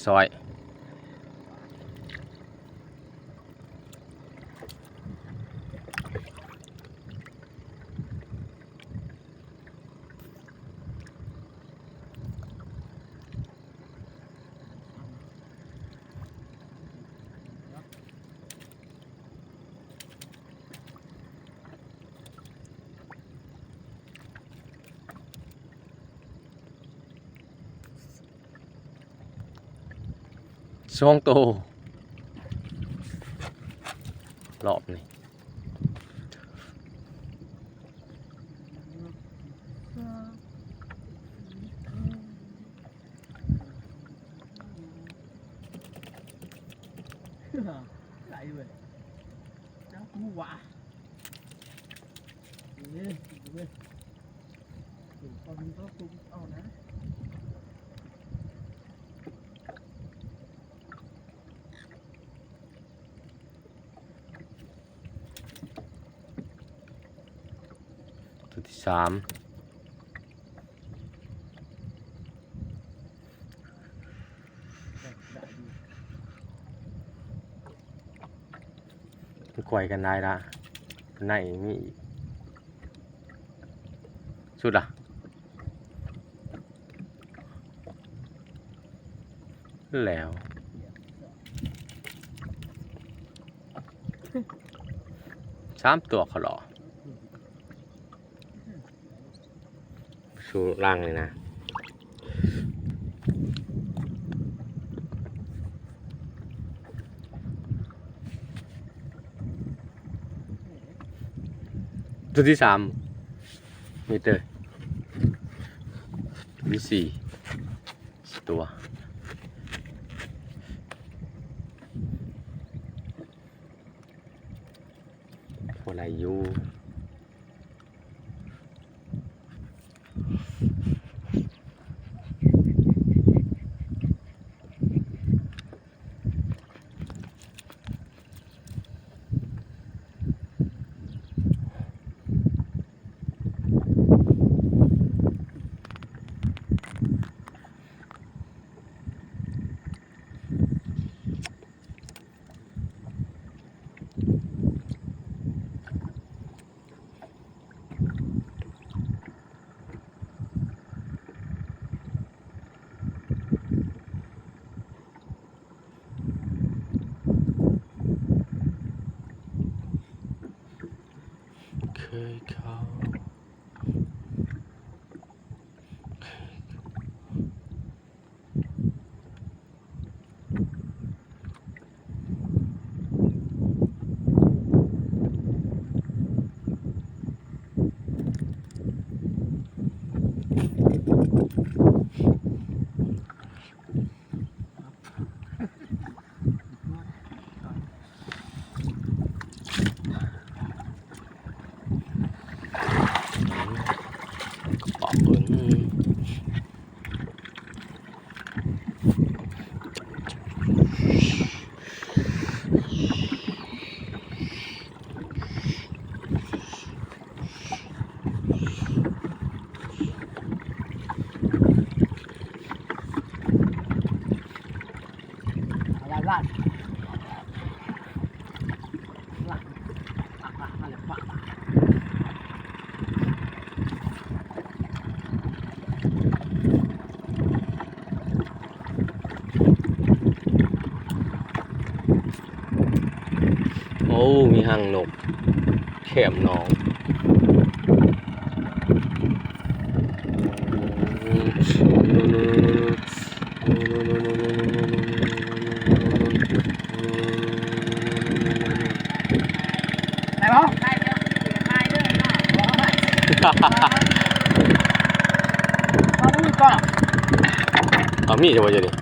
ຊອຍ ສອງໂຕ ລອບນີ້ ຫຼາຍເວີຍ ຈັກຮູ້ວ່າ ເອີ ເອີ ເອີ ເອົານະ ໂຕທີສາມ ມັນໄຂວ້ກັນໄດ້ລະ ໃນນີ້ອີກ ສຸດລະ ແລ້ວ ສາມຕົວເຂົາຫຼໍ່ ສູ່ຫຼັງນີ້ນະ ໂຕທີສາມ ມີເຕີ ໂຕທີສີ່ ສີ່ຕົວ ພໍໄດ້ຢູ່. ເຄີຍເຂົ້າ ກະເປາະເພິ່ນ ໂອ້ ມີຮັງນົກແຄມໜອງ. ໄດ້ບໍ່? ໄດ້ເດີ ຖ່າຍເດີເນາະ ບໍ່ເອົາໄປ ເອົາໄປກ່ອນ ເອົາມີດ ຈະບໍ່ ຈະນີ້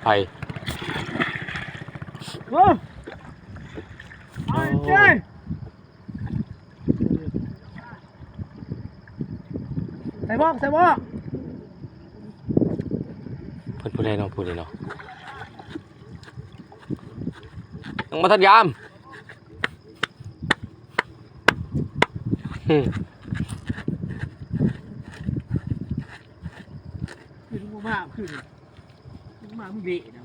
ໄປ ໂອ້ ໄປເຈ້ ໃສ່ໝວກ ໃສ່ໝວກ ເພິ່ນຜູ້ໃດເນາະ ຜູ້ນີ້ເນາະ ຍັງບໍ່ທັນຍາມ ອືມ ຄືບໍ່ມາຄື. ມາເບະນະ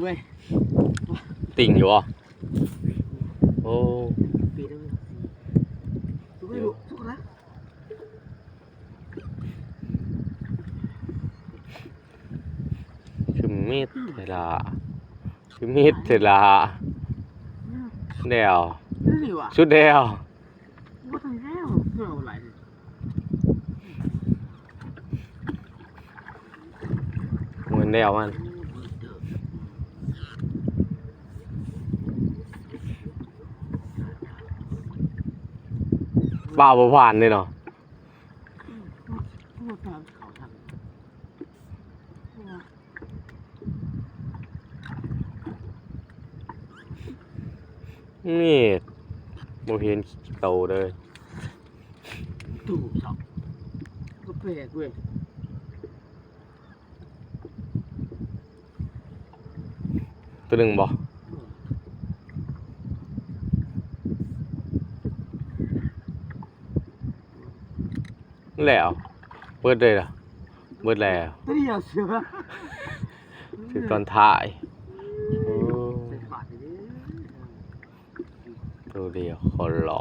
ເວີຍ ຕິ່ງຢູ່ບໍ່? ໂອ້ ສຸກລະ ຄືມິດແທ້ລະ ຄືມິດແທ້ລະ ແລ້ວ ສຸດແລ້ວ ບໍ່ທັນແລ້ວ ເອົາຫຼາຍ ໝູນແລ້ວມັນ ປາບໍ່ຜ່ານເດ້ເນາະ ນີ້ ບໍ່ເຫັນໂຕເລີຍ ຕູບສັບ ກໍແປກເວີຍ ໂຕໜຶ່ງບໍ່? ແລ້ວ ເບິດເລີຍລະ ເບິດແລ້ວ ໂຕດຽວເສືອ ຖືກຕອນທ້າຍ ໂອ້ ໂຕດຽວຂໍລໍ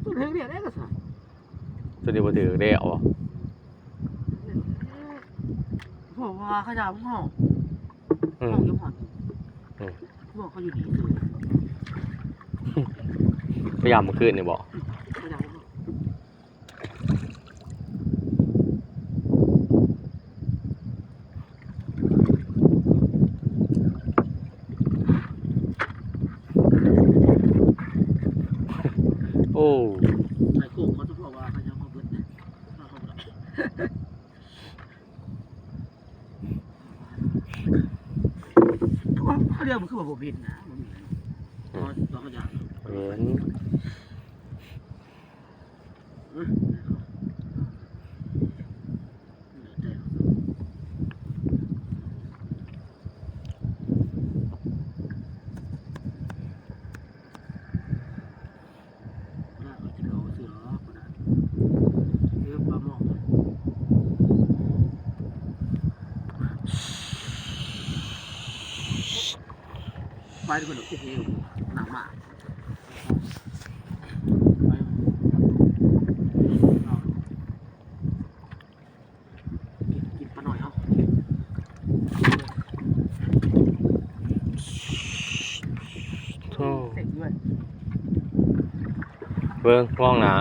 ໂຕເທິງເດ ໂຕນີ້ບໍ່ຖືກເດ ເອົາບໍ່? ເພາະວ່າເຂົາຢາກເຮົາ ອືມ ເຮົາຢູ່ຫັ້ນ ອືມ ພວກເຂົາຢູ່ນີ້ຊື່ ພະຍາມມື້ຄືນນີ້ບໍ່? ພະຍາມ ໂອ້ ໃນໂຄກເຂົາຈະບອກວ່າພະຍາມເຮົາເບິດ ເຂົາດຽວມັນຄືວ່າບໍ່ເປັນນະ ບໍ່ມີນະ ອືມ ເຂົາ ເຂົາຢາກ ແມ່ນ ອືມ ແລ້ວແຕ່ ໄປເພິ່ນເອົາເກັບເອງ ໜັກມາກ ໄປ ກິນ ກິນປານ້ອຍເຮົາ ໂອ້ ເບິ່ງ ມອງໜ້າ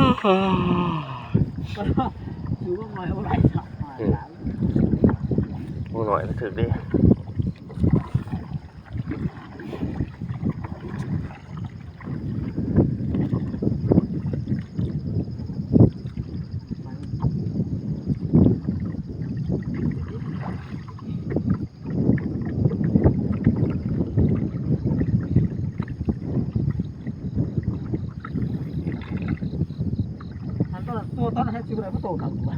ຖືວ່າໜ້ອຍເອົາຫຼາຍຊະ ອືມ ໝູ່ໜ້ອຍກໍຖືກເດ້. ອັນຕົວ ຕົວຕອນແຮກຊິບໍ່ໄດ້ ບໍ່ໂຕກັນວ່າ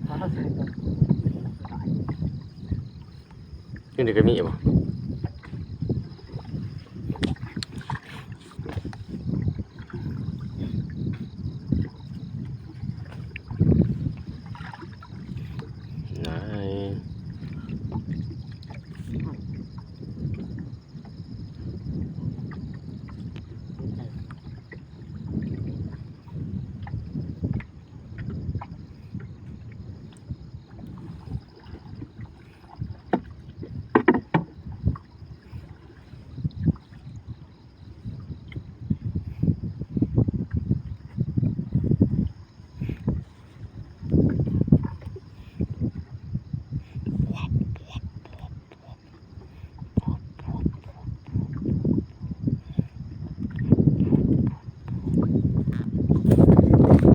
ວ່າເຮົາໃສ່ກັນ. ຢູ່ນີ້ກໍມີບໍ່?